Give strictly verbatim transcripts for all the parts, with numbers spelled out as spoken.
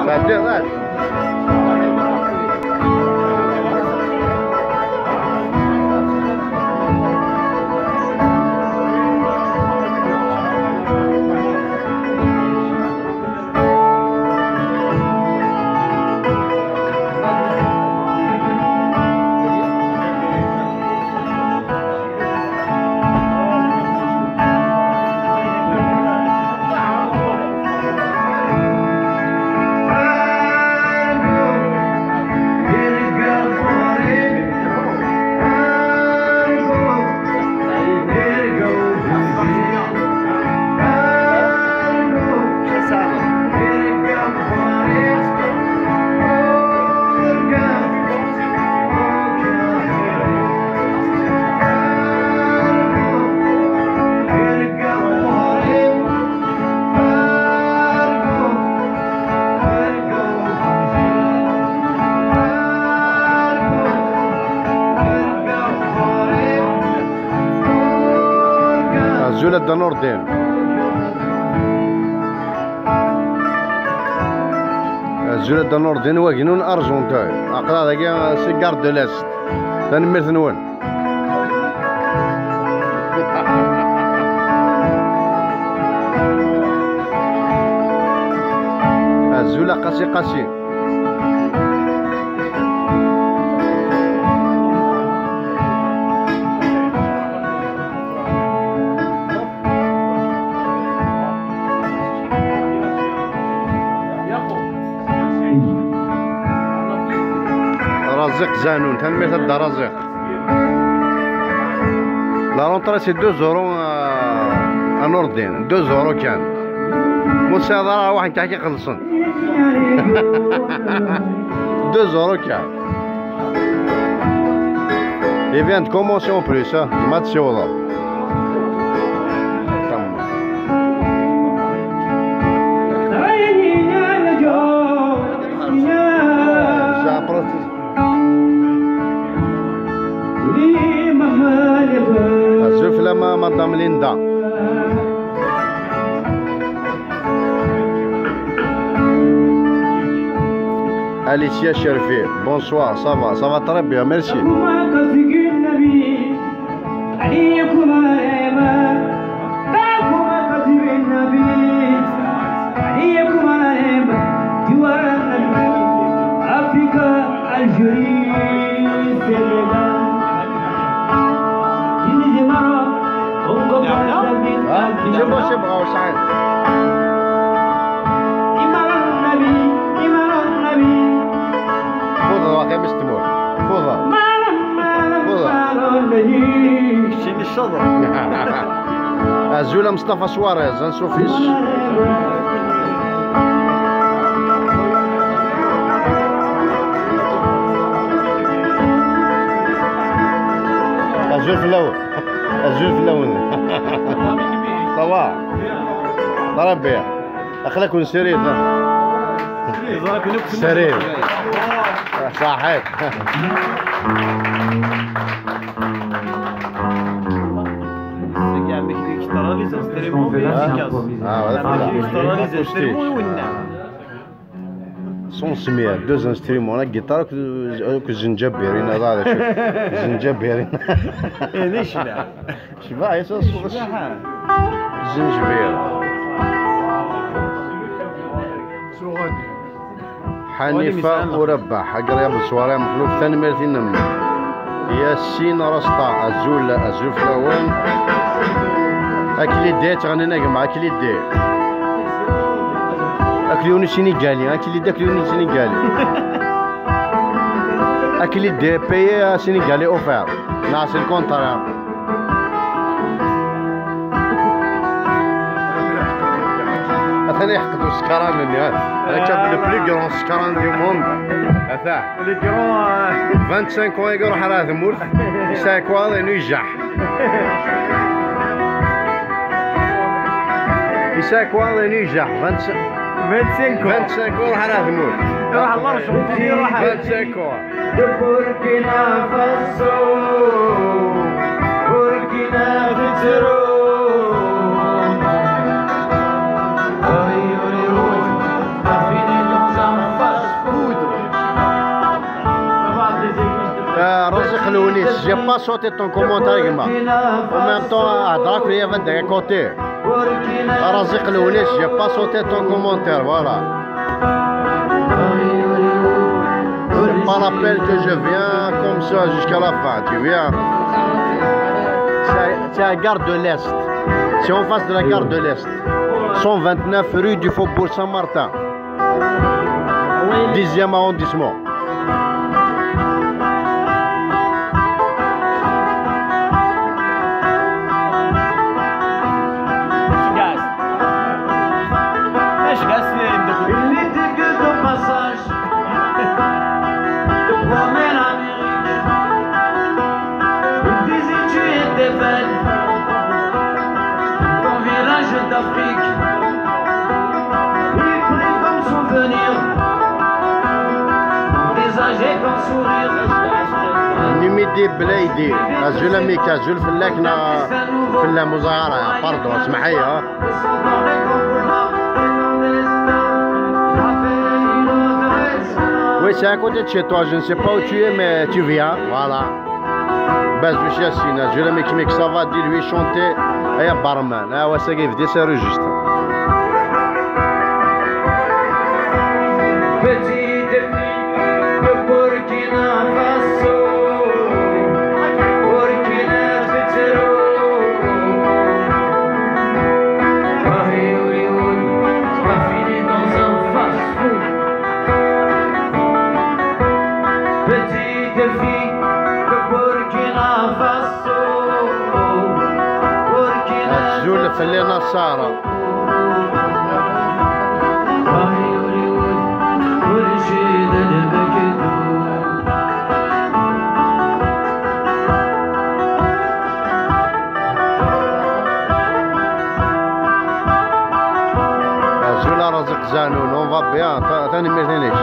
Tɛeddiḍ-as. Azul a Dda Nurdin. Azul a Dda Nurdin, wagi n Argenteuil. Aql-aɣ dagi si Gare de l'Est. Tanemmirt-nwen. Azul a Qasi Qasi. Raziq Zanun, tanemmirt a Dda Raziq. La rentrée c'est deux euros à, à Nordin, deux euros kan. Ur tesɛiḍ ara ṛwaḥ nekk ad k-ixellṣen. Deux euros kan. Il vient de commencer en plus, hein. Ma tsiwḍeḍ. Azul fell-am a Madame Linda. Alicia Cherfi, bonsoir, ça va, ça va très bien, merci. Africa, Algérie, Sénégal. Tunisie, Maroc, Congo, Brazzaville, Algérie. Iman Nabi, Iman Nabi. Xuḍeḍ a Xamis Tmurt. Xuḍeḍ. Xuḍeḍ. Keččini cceḍ. Azul a Mustafa Suarez, ansuf-is. Azul fell-awen. Azul fell-awen. Ça va? Ṛebbi. Aql-aken srid, ha? Srid. Ṣaḥit. Ah, voilà. Son smiɛ, deux instruments, la guitare akked, akked zenjabirin, aḍa d acu? Zenjabirin. Eh, d ccna. Cbaḥ, yes, yes, yes. Cbaḥ. Zenjbir. Ḥanifa Urabaḥ, agréable soirée a Mexluf, tanemmirt-inem. Yasin Rasta, azul, azul fell-awen. Aklidi, ttɣennin a gma, Aklidi. Aklidi n Sinigali, Aklidi, Aklidi n Sinigali. Aklidi payé à Sénégalais offert. Neɣ c'est le contraire. Atan yeḥqed usekran-nni, ha? Atan le plus grand sekran du monde. Ata. Le grand, euh, vingt-cinq ans i iruḥ ar tmurt. Yesɛa kwaḍ inu ijaḥ. Yesɛa kwaḍ inu ijaḥ. Vingt-cinq. Vingt-cinq ans. Vingt-cinq ans iruḥ ar tmurt. Iruḥ ɣer Argentine, iruḥ. Vingt-cinq ans. De Burkina Faso, Burkina tettru. Sauter ton commentaire, gma. En même temps, à droite, il y avait des côtés. Razik Lounis, j'ai pas sauté ton commentaire, voilà. C'est pas la peine que je viens comme ça jusqu'à la fin, tu viens. C'est à, c'est à gare de l'Est. C'est en face de la gare de l'Est. Cent vingt-neuf rue du Faubourg Saint-Martin. Dixième arrondissement. Il n'était que de passage. De promets l'Amérique. Il disait tu étais belle. Ton village d'Afrique. Il prit comme souvenir. Ton visage et ton sourire. Numidi Blady, azul a Mika, azul fell-ak neɣ fell-am uẓar, pardon, smeḥ-iyi. Oui, c'est à côté de chez toi, je ne sais pas où tu es, mais tu viens, voilà. Bazouch Yassine, azul a Mik Mik, ça va, dis-lui chanter, et barman, ah ouais, ça y est, c'est registre. Petite fille de Burkina Faso, Burkina Faso. Paris, Hollywood, pas fini dans un fast-food. Petite fille de Burkina Faso, Burkina Azul fell-i Nasara. Azul a Raziq Zanoun, on va bien, ta- tanemmirt inek.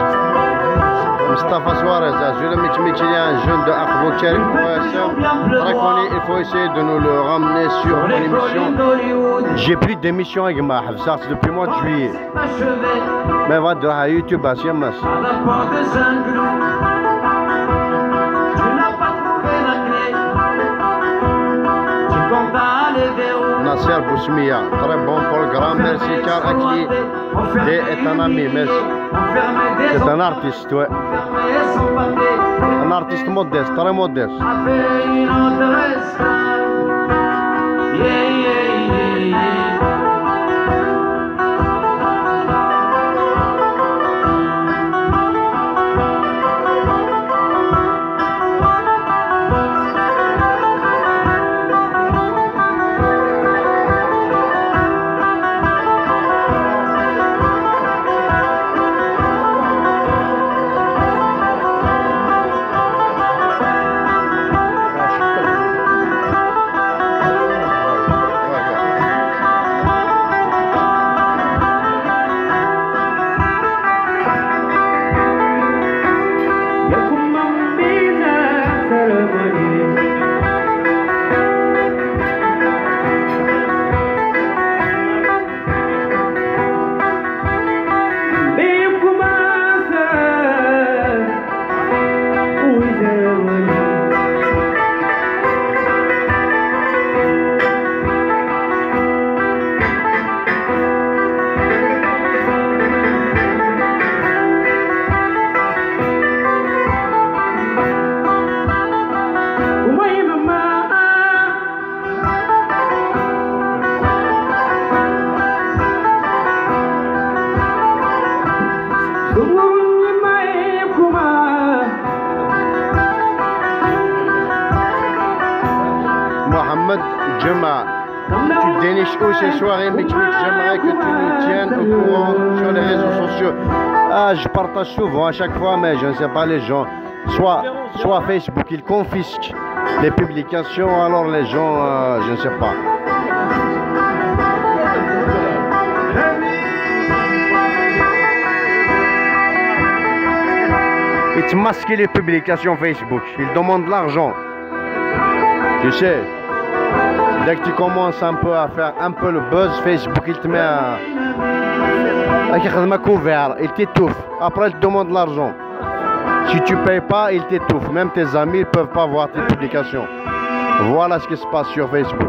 Mustafa Suarez, azul a Mitch Mitch, il y a un jeune de Akhbou Karim, ouais, c'est un très connu, il faut essayer de nous le ramener sur l'émission. J'ai plus d'émission avec ma Hafsat depuis le mois de juillet. Mais va droit à YouTube, à Siamas. Nasser Bousmia, très bon programme, merci car Akli est un ami, merci. C'est un artiste, ouais. Un artiste modeste, très modeste. Mohamed Djema, tu déniches où ce soir et Mix Mix, j'aimerais que tu nous tiennes au courant sur les réseaux sociaux. Ah, je partage souvent à chaque fois, mais je ne sais pas les gens. Soit, soit Facebook, il confisque les publications, alors les gens, euh, je ne sais pas. Il masque les publications Facebook, il demande l'argent. Tu sais, dès que tu commences un peu à faire un peu le buzz, Facebook, il te met à, à couvert, il t'étouffe. Après, il te demande l'argent. Si tu payes pas, il t'étouffe. Même tes amis ne peuvent pas voir tes publications. Voilà ce qui se passe sur Facebook.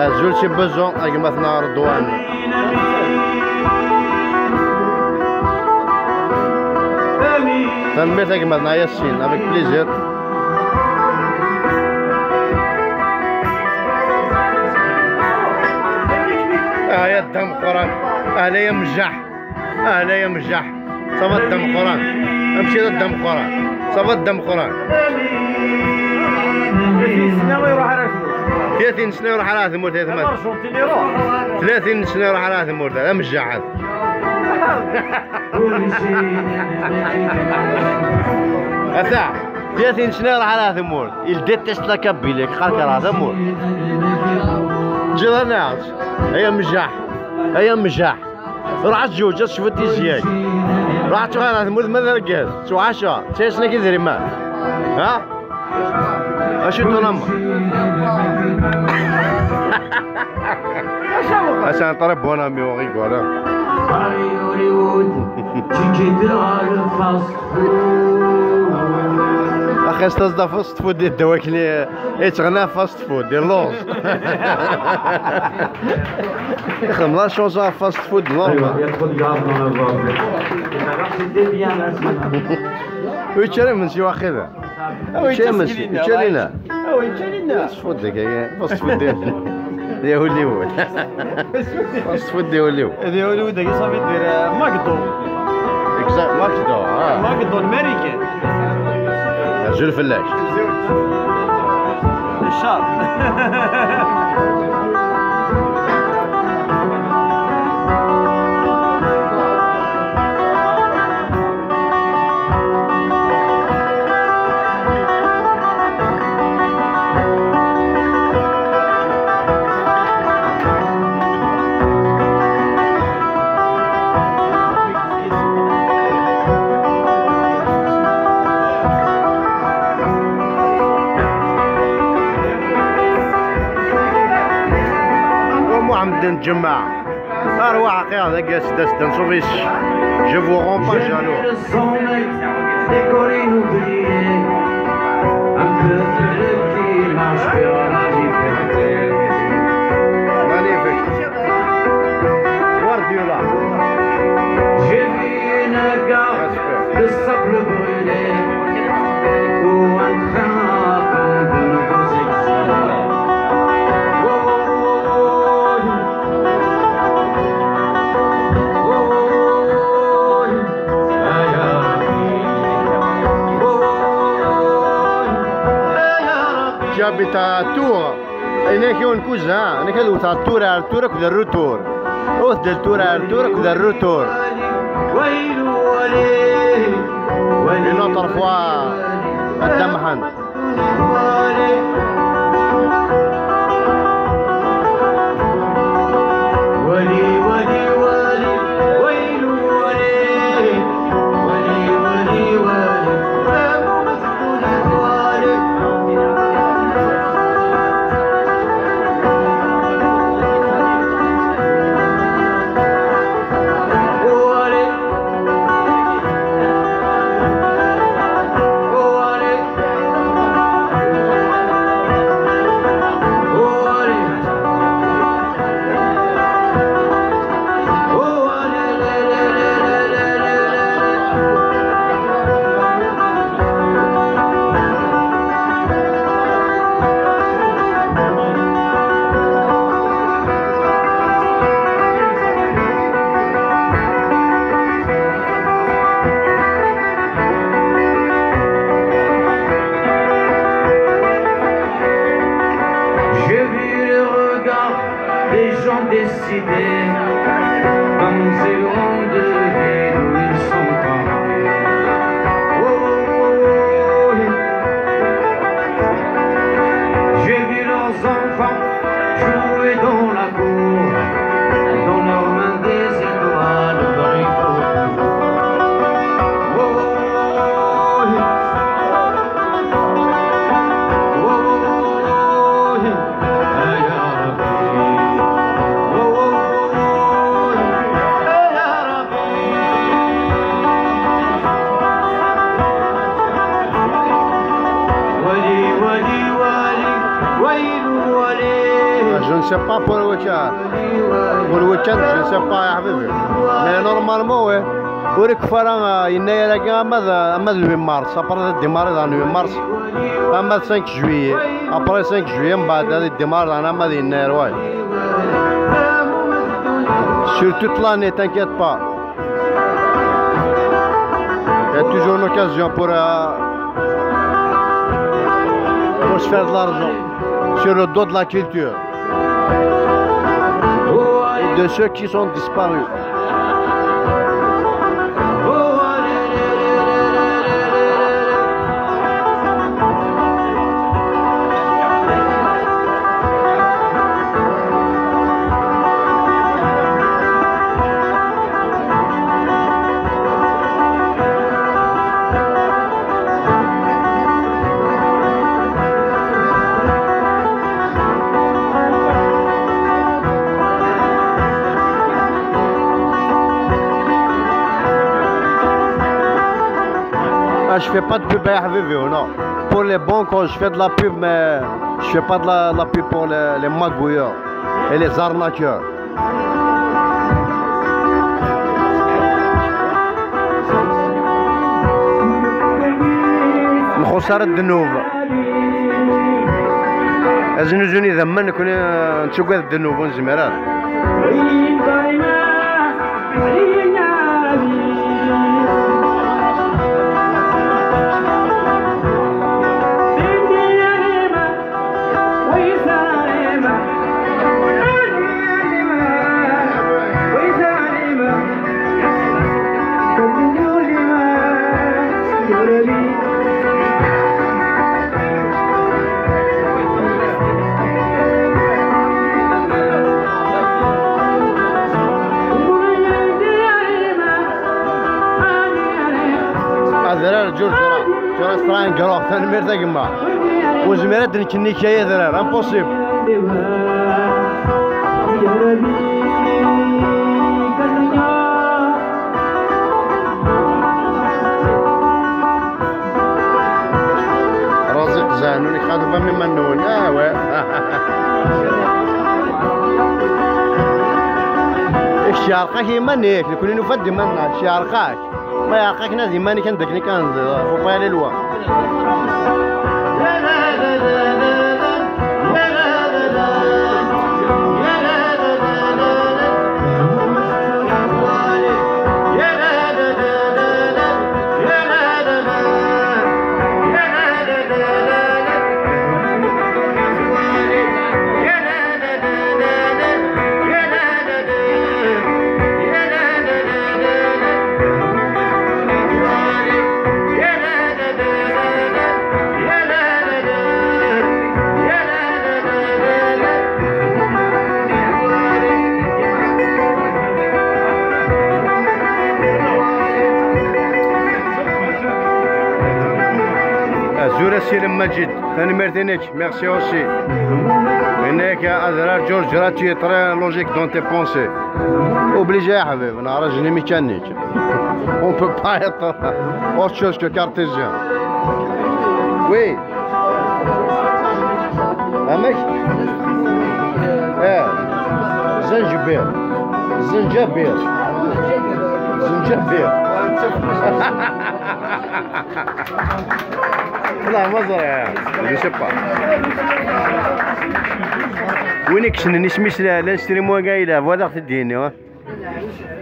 Azul si besoin, a gma-tneɣ Redwan. Tanemmirt a gma-tneɣ Yasin, avec plaisir. Ah ya dda Meqqran, ah la ya Mjaḥ, ah la ya Mjaḥ. Ça va dda Meqqran? Amci a dda Meqqran. Ça va dda Meqqran? Tlatin sna ur ruḥ ara ar tmurt. Tlatin sna ur ruḥ ara ar tmurt, ay atma. Aṛǧuntin iruḥ. Tlatin sna ur ruḥ ara ar tmurt, d amjaḥ. Ata, tlatin sna ur ruḥ ara ar tmurt. Il déteste la Kabylie, yeqqar-k ṛuḥ tamurt. Ǧǧiḍ-aneɣ-tt. Ay amjaḥ. Ay amjaḥ. Ruḥ ad tǧewǧeḍ, cfu tizya-k. Ruḥ ad tuɣal ɣer tmurt ma d argaz. Ttwaɛaca, ttɛissen-ak idrimen. Ha? Acu tonama? Ah, c'est un très bon ami, on rigole, hein. Hollywood, tu quitteras le fast food. Axi, s taẓda fast food, yedda wakken i, yettɣenna fast food, yelluẓ. Ixdem la chanson ɣef fast food normal. Il y a trop de gaz dans la boîte. C'était bien, là, ça. Ur yečči ara imensi waqila. Yečči imensi, yečči lina. Fast food dagi, fast food dagi. Di Hollywood. Fast food di Hollywood. Di Hollywood dagi, ça veut dire, euh, McDo. Exact, McDo, ah. McDo américain. Azul fell-ak. Iccer. Muḥemmed n Ǧemɛa. Arwaḥ qiɛed dagi, as-d, as-d, anṣuf-is. Je vous rends pas jaloux. Décorer nos brillets, un peuple qui marche vers la liberté. Magnifique. Guardiola. J'ai vu une gare de sable brûlé où un train attend de nouveaux exils. Oh, oh, oh, oh. Qui habite à Tours. Ayen ak yiwen kuza, ayen ak ad wteɣ Tours ar Tours akked retour. Wwet-d Tours ar Tours akked retour. Une autre fois, a Dda Mḥend. C'est pas pour le week-end. Pour le week-end, je sais pas, ya ḥbibi. Mais normalement, ouais. Ur ikfa ara, euh, yennayer-agi ama d, ama d huit mars. Après, ad d-démarrer dans le huit mars. Ama d cinq juillet. Après cinq juillet, mbaɛd ad d-démarrer dans ama d yennayer, ouais. Sur toute l'année, t'inquiète pas. Il y a toujours une occasion pour, euh, pour se faire de l'argent sur le dos de la culture et de ceux qui sont disparus. Ah, je fais pas de pub, ya ḥbibi, non. Pour les banques, je fais de la pub, mais je fais pas de la, la pub pour les, les magouilleurs et les arnaqueurs. Nxuṣṣ ara ddnub. Aznuzun idammen, nekni, eh, nettagad ddnub, ur nezmir ara. Adrar Ǧurǧura, tura sṭrayngreɣ, tanemmirt a gma. Ur zmir ad d-nekk nnig ay adrar, impossible. Raziq Zahnun ixalef am iman-nwen. Ah, ouais. Kečč yeɛreq-ak iman-ik, nekni nufa-d iman-nneɣ, kečč yeɛreq-ak. Ma yeɛreq-ak, nadi iman-ik anda akken i kan, faut pas aller loin. Azul a Si Lemmajid, tanemmirt-inek. Merci aussi. Yenna-yak adrar Ǧurǧura, tu es très logique dans tes pensées. Obligé, ya ḥbib, neɣ rajni mécanique. On peut pas être autre chose que cartésien. Oui. Amek? Eh. Zenjbir. Zenjabir. Zenjabir. Wala ma ẓriɣ, je sais pas. Win i yessnen isem-is la, l'instrument-agi yelɛeb, ad aɣ-t-id-yini, ha?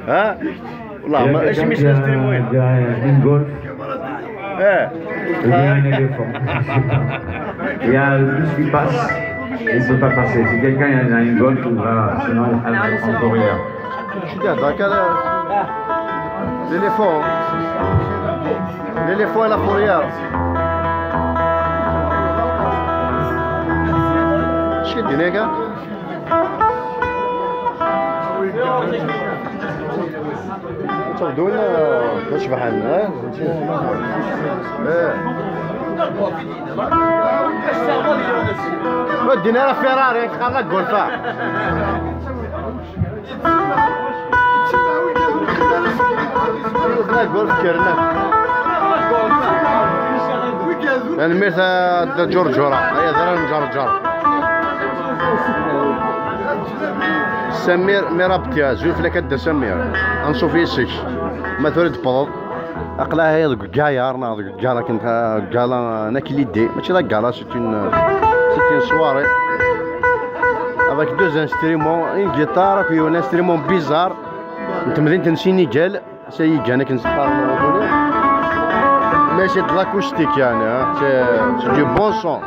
Ha? Wala ma, isem-is l'instrument-agi? Une golf. Eh. Ou bien un éléphant. Il y a le bus qui passe, il ne peut pas passer. Si quelqu'un a une golf, il va, sinon, il va prendre pour rien. Mačči d hekka, l'éléphant. L'éléphant et la fourrière. Acu i d-yenna akka? Ttebdun, eh, d acebḥan, eh? Eh. Ur ddin ara Ferrari, qqaren la Golf. Tanemmirt a Dda Ǧurǧura, ay adrar n Ǧerǧer. Samir Mirabti, azul fell-ak a Dda Samir. Anṣuf yes-k. Ma tura d-tewwḍeḍ. Aql-aɣ deg gala, neɣ deg gala, akken, gala, nekk l'idée. Mačči d gala, c'est une, c'est une soirée. Avec deux instruments, une guitare, puis un instrument bizarre. N temdint n Sénégal. Ass-a igan akken s-qqaren Anatoli. Mais c'est de l'acoustique, yeɛni, hein. C'est, c'est du bon son.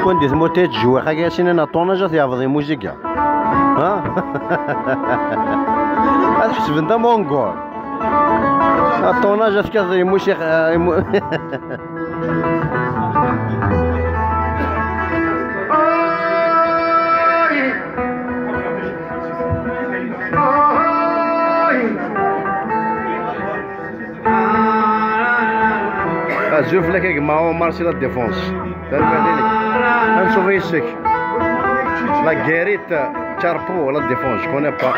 Kun di tmurt i yettjewwiq-agi, a s-inin aṭunaj ad t-yeɛbeḍ i muziga. Ha? Ad ḥesben d amungur. Aṭunaj ad t-kaḍ i musi-, i mu-, Azul fell-ak a gma Omar, c'est la défense. Tanemmirt-inek. Anṣuf yes-k. La guérite, Carpo, la défense, je connais pas.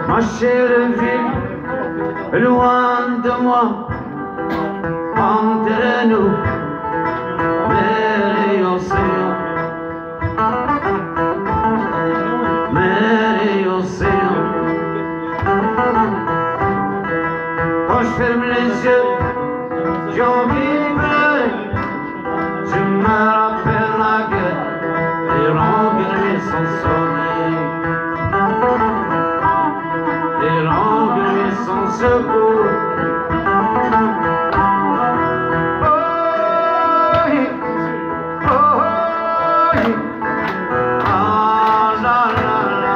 Ma chère ville, loin de moi, entre nous, mer et océan, mer et océan. Quand je ferme les yeux, j'ai envie de pleurer. Je me rappelle la guerre, les longues nuits sans sommeil, les longues nuits sans secours. Oh, oh, oh. Ah, la, la, la.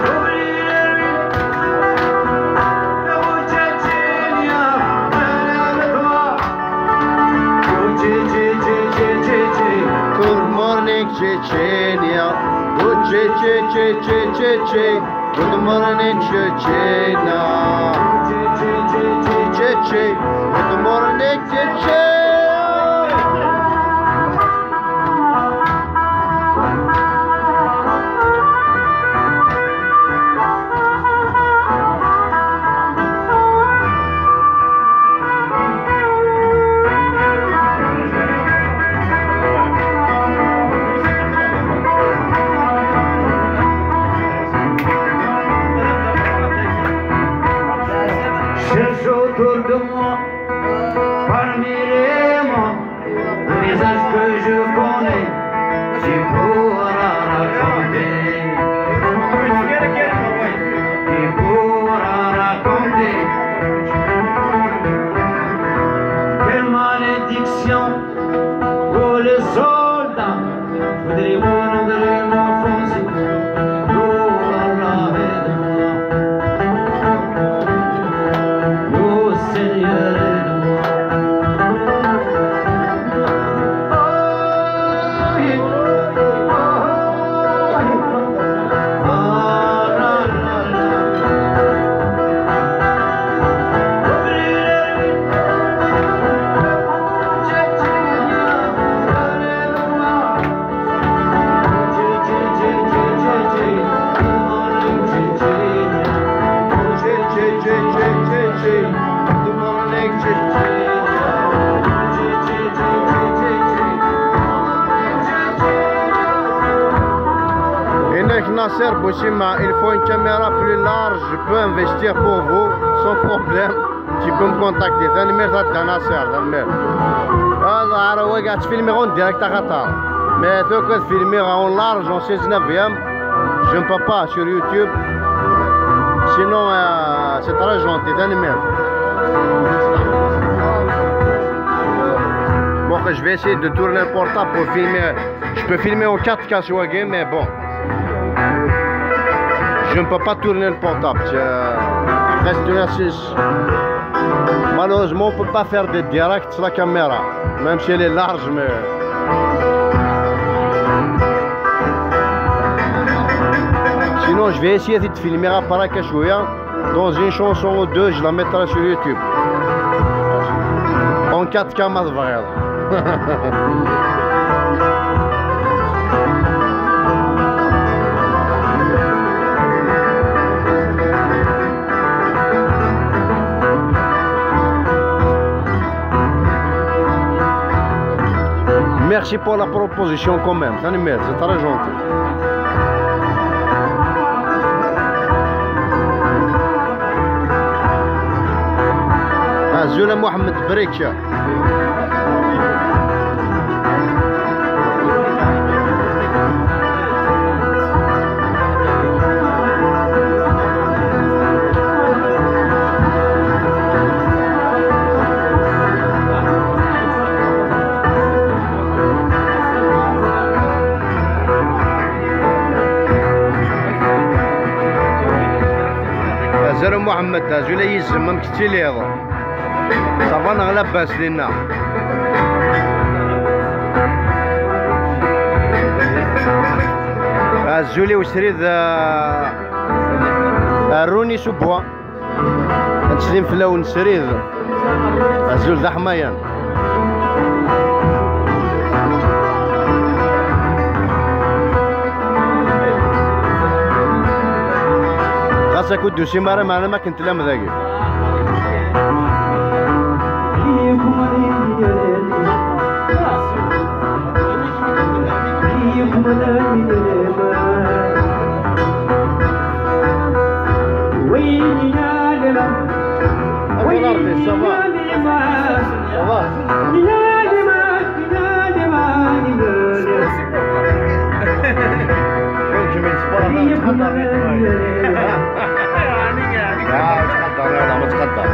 Oublie les ruines, le rouge tchétchényen, relève-toi. Oh, tché, tché, tché, tché, tché, tché. Good morning, Chechnya. Oh, tché, tché, tché, tché, tché, tché. Good morning, Chechnya. Good morning, Chechnya. Cherche autour de moi, parmi les morts, le visage que je connais, qui pourra raconter, qui pourra raconter quelle malédiction pour les soldats. Voudrais-vous nous donner une offense? Nasser Bouchima, il faut une caméra plus large, je peux investir pour vous, sans problème. Tu peux me contacter. Tanemmirt a Dda Nasser, tanemmirt. Alors, ouais, tu filmes en direct à Qatar. Mais tu que filmer en large, en seize neuvième, je ne peux pas sur YouTube. Sinon, euh, c'est très gentil, tanemmirt. Bon, je vais essayer de tourner le portable pour filmer. Je peux filmer en quatre K sur la game, mais bon. Je ne peux pas tourner le portable. Je reste là, c'est- Malheureusement, on ne peut pas faire des directs sur la caméra. Même si elle est large, mais... Sinon, je vais essayer de filmer après quelque chose, hein. Dans une chanson ou deux, je la mettrai sur YouTube. En quatre K, ma tebɣiḍ. Merci pour la proposition quand même. Tanemmirt, c'est très gentil. Azul a Mohamed Brick. Azul a Muḥemmed, azul a yizem, amek tettiliḍ? Ça va neɣ labas dinna? Azul i wesrid, ah, Runi Subwa. Ad teslim fell-awen srid. Azul d aḥmayan. Ɣas akk ur d-tusim ara, meɛna ma akken tellam dagi. Abu Lardi, ça va? Ça va? وين كمل سبارة؟ تقدر، تقدر، يلا، ما تقدر.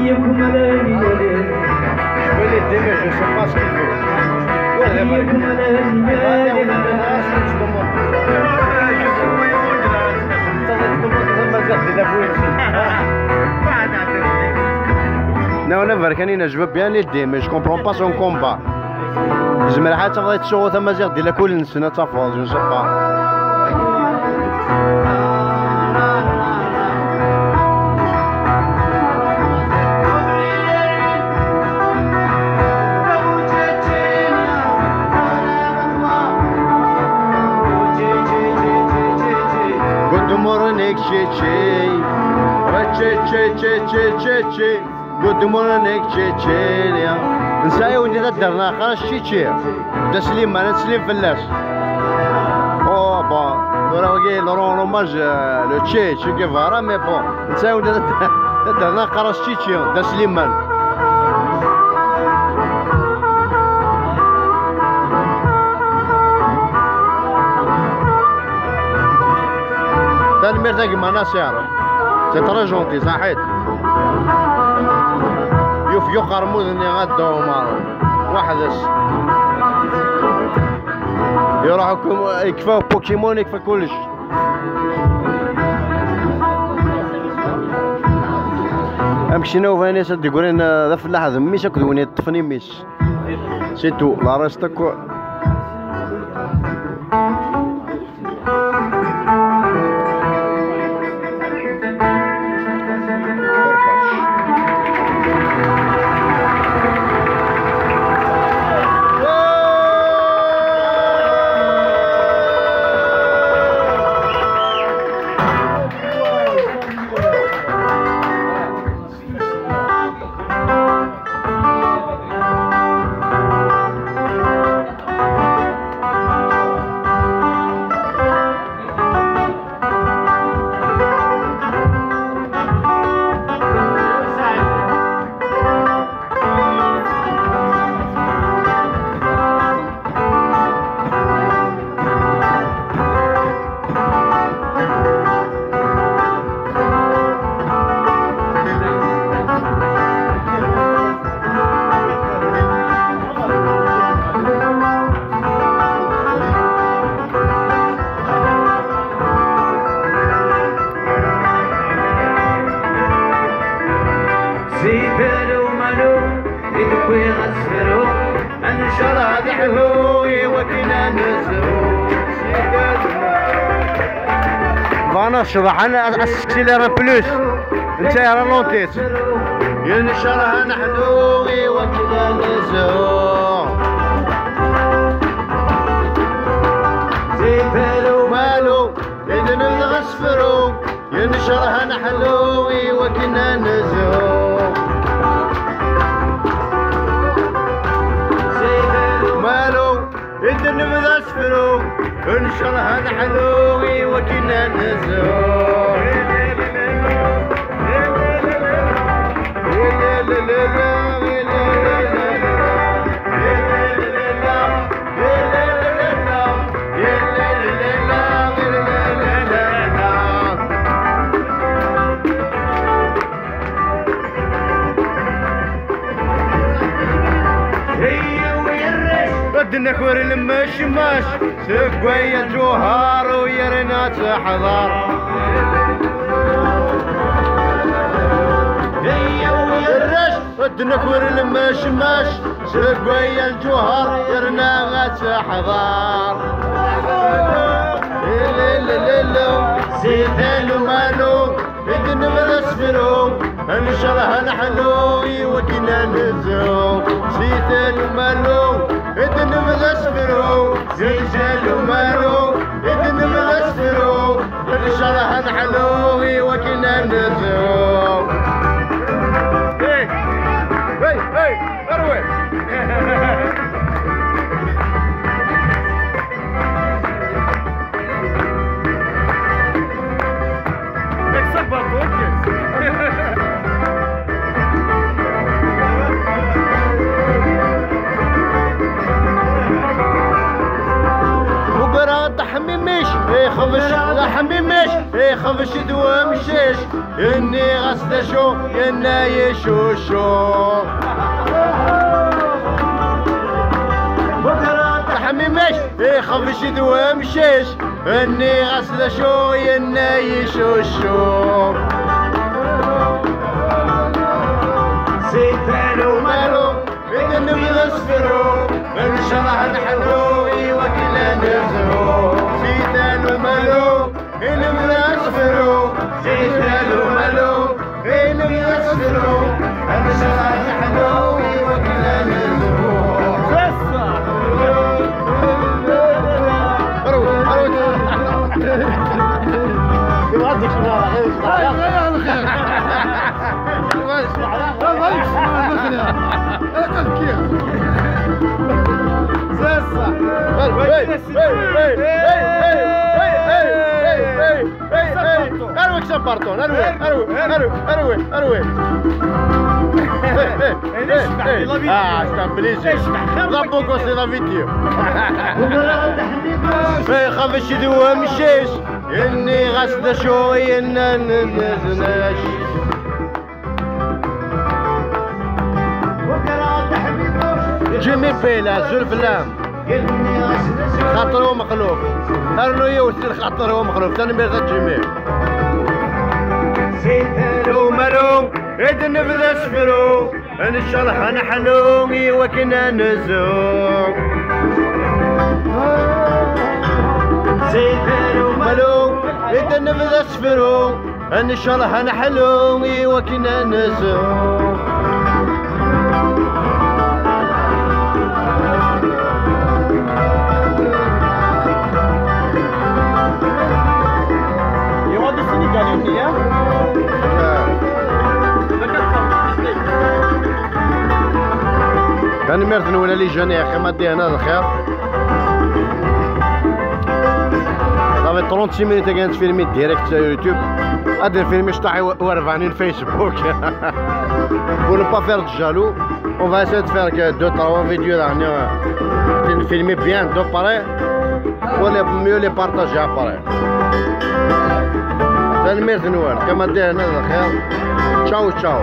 Je peux l'aider, mais je sais pas ce qu'il veut. Non, non, Varkanina, je veux bien l'aider, mais je comprends pas son combat. Zemreɣ ad tafeḍ ad tsuɣu tamaziɣt di lakul-nsen, ad tafeḍ, je ne sais pas. Good morning, Chichi. Chichi, Chichi, Chichi. Good morning, Chechenia. Nesɛa yiwen di taddart-nneɣ qqaren-as Chichi. Dda Sliman, ad teslim fell-as. Oh, bon. Tura wagi, le rend hommage, euh, le Che, Che Guevara, mais bon. Nesɛa yiwen di taddart-nneɣ qqaren-as Chichi, Dda Sliman. Tanemmirt a gma Nasir. C'est très gentil, صحيت. Yufeg uqermud-nni a Dda Ɛumar. Weḥd-s. Iruḥ akk, yekfa Pokémon, yekfa kullec. Amekcinaw bɣan-as ad d-grin, eh, d afellaḥ d mmi-s akked win yeṭṭfen imi-s. C'est tout, le reste akk. Necḍeḥ, ad, ad s-skileɣ plus. Netta ralentit. Yenecreḥ neḥlu i wakken ad nezhu. Zifel umalu, idneb d asefru. Yenecreḥ neḥlu i wakken ad nezhu. Zifel umalu, idneb d asefru, necreḥ neḥlu i wakken ad nezhu. Ad naker lemcmac seg waya lǧuher u yerna teḥḍer. Arrac, ad naker lemcmac seg waya lǧuher yerna ad teḥḍer. Ililililil, si tal umalu, idneb d asefru, necreḥ neḥlu i wakken ad nezhu. Si tal umalu, idneb d asefru, si tal umalu, idneb d asefru, necreḥ neḥlu i wakken ad nezhu. Hey! Hey! Hey! Arway! Ugar-aɣ-d aḥmimic, ixbec d aḥmimic, ixbec d wemcic. Nniɣ-as d acu, yenna-yi cucu. Aḥmimic, ixbec d wemcic. Nniɣ-as d acu, yenna-yi cucu. Si tal umalu, idneb d asefru, necreḥ neḥlu i wakken ad nezhu. Si tal umalu, idneb d asefru, si tal umalu, idneb d asefru, necreḥ neḥlu i wakken ad nezhu. Arwet, arwet. Yebɣa ad yekcem ɣer lxir. Ay, ay, ay, lxir. Arwek sa pardon, arwek, arwek, arwek, arwek, arwek. Ah, c'est un plaisir. La bocos de la vidéo. Xavec d wemcic, yenniɣ-as d acu yenna n-, n-, n-, Jimmy Payne, azul fell-am. Xaṭer Umexluf. Rnu yiwet i lxaṭer Umexluf. Tanemmirt a Jimmy. Umalu, i d-nebda asefru. Necreḥ neḥlu i wakken ad nezhu. Umalu, i d-nebda asefru. Necreḥ neḥlu i wakken ad nezhu. Tanemmirt-nwen a les jeunes, axi ma d-ihna d lxir. Ça fait trente-six minutes agi nettfilmi direct sur YouTube. Ad nfilmi cṭaḥ i w-, u rebɛin Facebook. Pour ne pas faire de jaloux, on va essayer de faire que deux, trois vidéos daɣen, euh, nfilmi bien de près. Pour les mieux les partager après. Tanemmirt-nwen, axi ma d-ihna d lxir. Ciao, ciao.